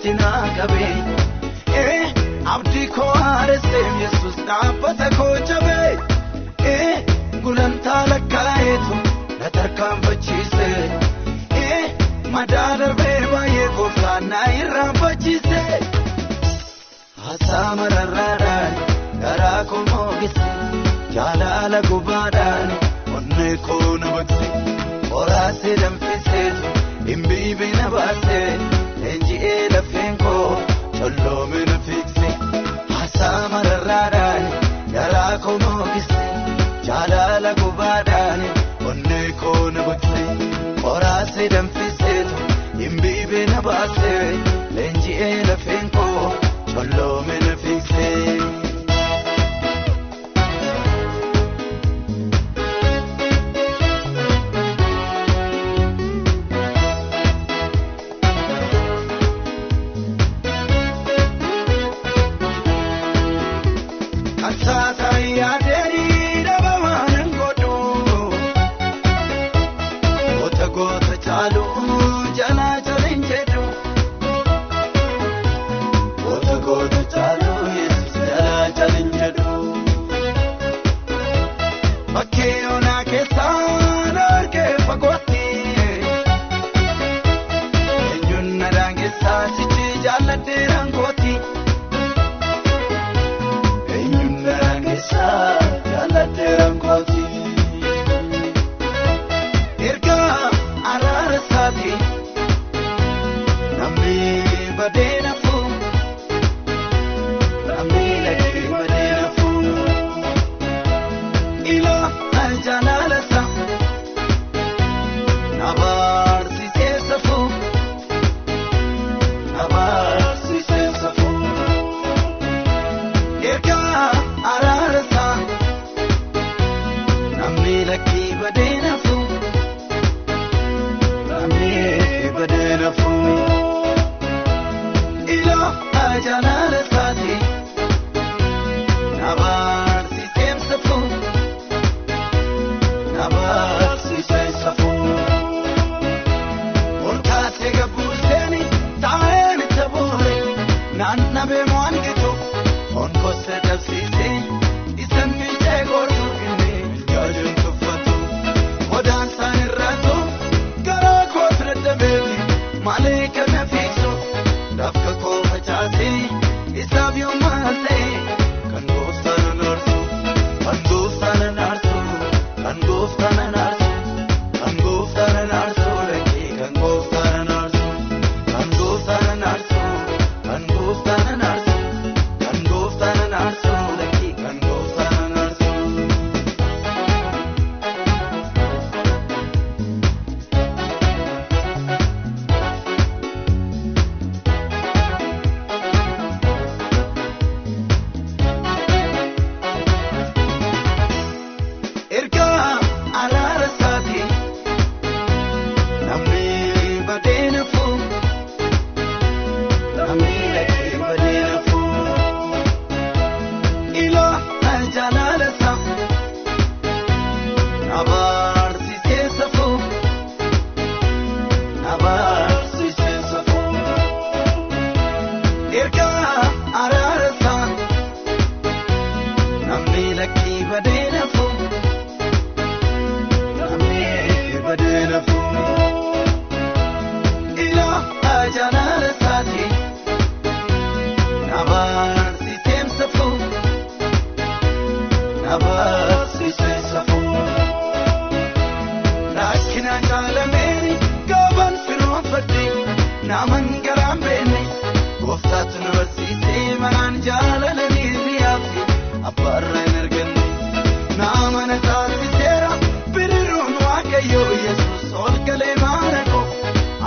walitti naa qabe. Abdii koo haaresseef Yesuus dhaabbata koo jabe. Gulantaa lakkaa'eetu na tarkaanfachiise. Madaa darbee baay'ee gooftaan na irraanfachiise. Haasaa mararraadhaan garaa koo moogise. Jaalala gubaadhaan onnee koo na baqse. Qoraasee danfiseetu dhimbiibii na baase. Leenji'ee lafeen koo colloome na fiigse. Haasaa mararraadhaan garaa koo moogise. Jaalala gubaadhaan onnee koo na baqse. Qoraasee danfiseetu dhimbiibii na baase. Leenji'ee lafeen koo colloome na fiigse.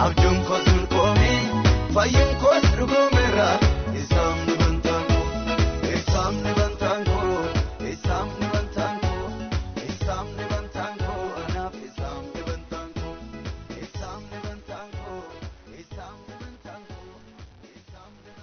Abjuun koos mirkoomee fayyuun koos dhugoomeera.